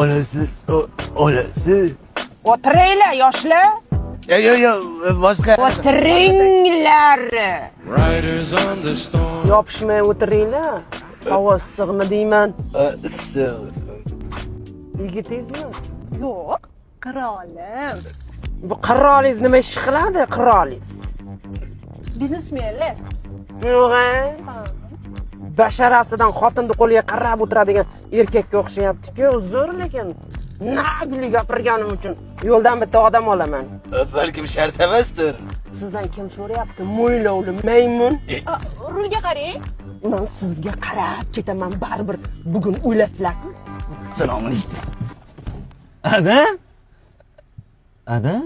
Onasi, onasi. O'tiringlar, yoshlar. Yo'q, yo'q, boshqa. O'tiringlar. Yopishmay o'tiringlar. Havo issiqmi deyman. Issiq. Yigitingizmi? Yo'q, qirolim. Bu qirolingiz nima ish qiladi, qirolingiz? Biznesmenlar. Yo'q, a? Basharasidan xotinni qo'liga qarab o'tiradigan erkakka o'xshayapti-ku, uzr, lekin наглый gapirganim uchun yo'ldan bitta odam olaman. Balkim shart emasdir. Sizdan kim so'rayapti? Mo'ylovli maymun. Rulga qarang. Man sizga qarab ketaman baribir, bugun o'ylasizlar-ku. Assalomu alaykum. Adam? Adam?